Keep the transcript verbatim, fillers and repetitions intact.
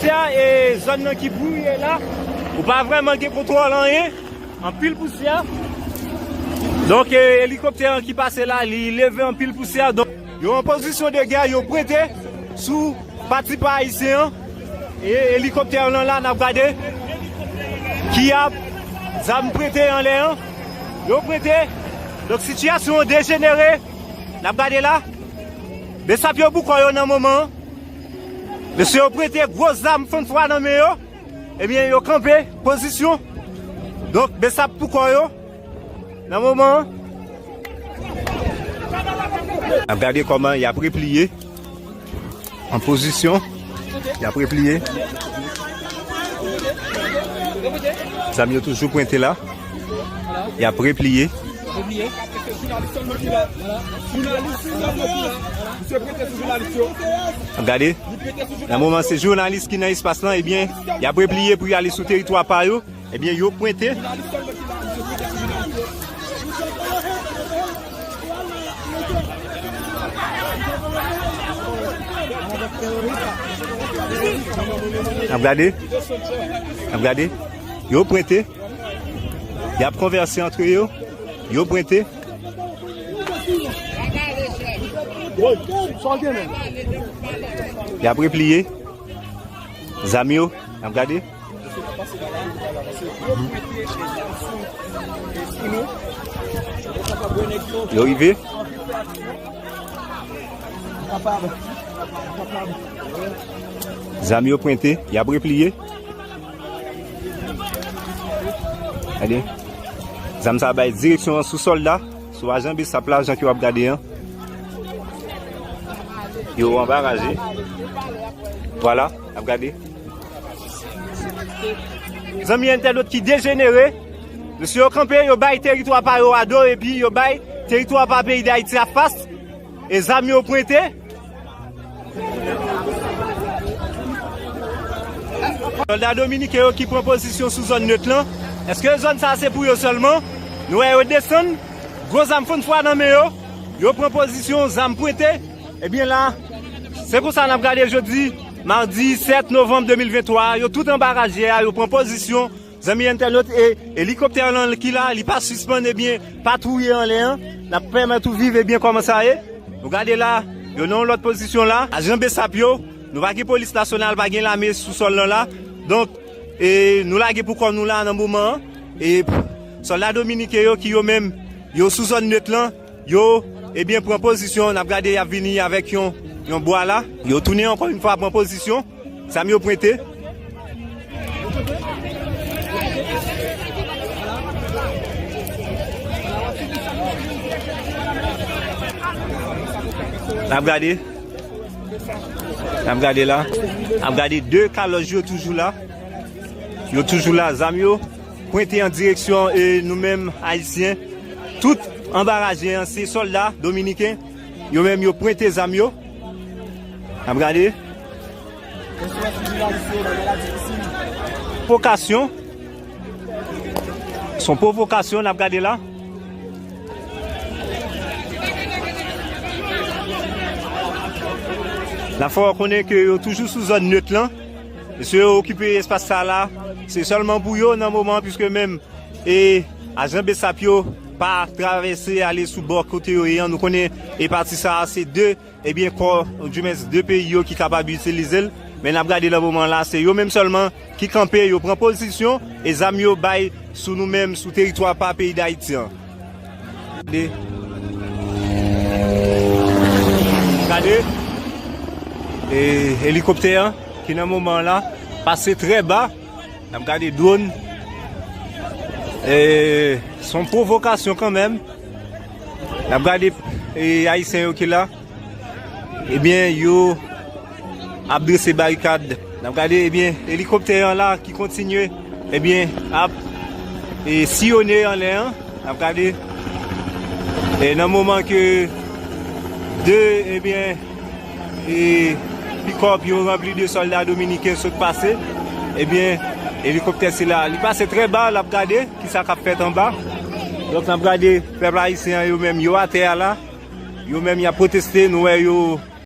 Pousyè e zòn nan ki bwouye la, ou pa vrèman gen kontwòl anyen, anpil pousyè. Donk, e, elikoptè an ki pase la, li leve anpil pousyè. Donk, yo an pozisyon de gè, yo pwente sou pati pa ayisyen an. E elikoptè an la, n ap gade ki ap zam pwente anlè an. Yo pwente. Donk, sitiyasyon an dejenere. N ap gade la. Besap yo bouko yo nan moman an. Mesye yo pwente gwo zam fann fwa nan men yo. Ebyen, yo kanpe pozisyon. Donk, Besap pou kò yo. Nan moman an, n ap gade kòman y ap repliye. An pozisyon. Y ap repliye. Zam yo toujou pwente la. Y ap repliye. Gade. Nan moman, se jounalis ki nan espas lan, ebyen, y ap repliye pou y ale sou teritwa pa yo. Ebyen, yo pwente. N ap gade. N ap gade. Yo pwente. Y ap konvèse antre yo. Yo pwente. Y ap repliye. Zam yo, n ap gade. Yo rive. Zam yo pwente, y ap repliye. Gade. Zam sa bay direksyon an sou sòlda, sou ajan Besap la, jan ke w ap gade an. Yo anbaraje. Vwala, n ap gade. Zanmi entènot ki dejenere, mesye yo kanpe, yo bay teritwa pa yo a do, epi yo bay teritwa pa peyi Dayiti a fas, e zam yo pwente. Sòlda dominiken yo ki pran pozisyon sou zòn net lan. Èske zòn sa a se pou yo sèlman? Nou wè yo desann, gwo zam fann fwa nan men yo. Yo pran pozisyon, zam pwente. Ebyen la, se konsa n ap gade jodi, madi sèt novanm de mil venntwa a. Yo tout anba raje a, yo pran pozisyon. Zanmi entènot, e elikoptè lan ki la, li pa sispann, ebyen, patwouye anlè an. N ap pèmèt ou viv, ebyen, kòman sa ye. Nou gade la, yo nan yon lòt pozisyon la. Ajan Besap yo, nou pa gen polis nasyonal, pa gen lame sou sòl lan la. Donk, e, nou lage pou kò nou la nan moman an. E sòlda dominiken yo ki yo menm, yo sou zòn net lan, yo, ebyen, pran pozisyon. N ap gade, y ap vini avèk yon, yon bwa la. Yo tounen ankò yon fwa pran pozisyon. Zam yo pwente. N ap gade. N ap gade la. N ap gade de kalòj yo toujou la. Yo toujou la, zam yo pwente an direksyon, e, nou menm Ayisyen. Tout anba raje an, se sòlda dominiken. Yo menm, yo pwente zam yo. N ap gade. Pwovokasyon. Se yon pwovokasyon n ap gade la. N ap fè w konnen ke yo toujou sou zòn net lan. Mesye yo okipe espas sa la. Se sèlman pou yo nan moman an, piske menm, e, ajan Besap yo pa travèse ale sou bò kote yo ye an. Nou konnen, e, pati sa a, se de, ebyen, kò, oudimwens de peyi yo ki kapab itilize l. Men n ap gade nan moman la, se yo menm sèlman ki kanpe, yo pran pozisyon, e zam yo bay sou nou menm, sou teritwa pa peyi Dayiti an. Gade. Gade. E elikoptè an, ki nan moman la, pase trè ba. N ap gade dwòn. E, se yon pwovokasyon kanmenm. N ap gade, e, Ayisyen yo ki la. Ebyen, yo ap drese barikad. N ap gade, ebyen, elikoptè an la ki kontinye, ebyen, ap, e, siyone anlè an. N ap gade. E nan moman ke de, ebyen, e, pikòp yo ranpli de sòlda dominiken sot pase, ebyen, elikoptè sila, li pase trè ba, l ap gade kisa k ap fèt anba. Donk, n ap gade pèp ayisyen an yo menm, yo atè a la. Yo menm, y ap pwoteste, nou wè yo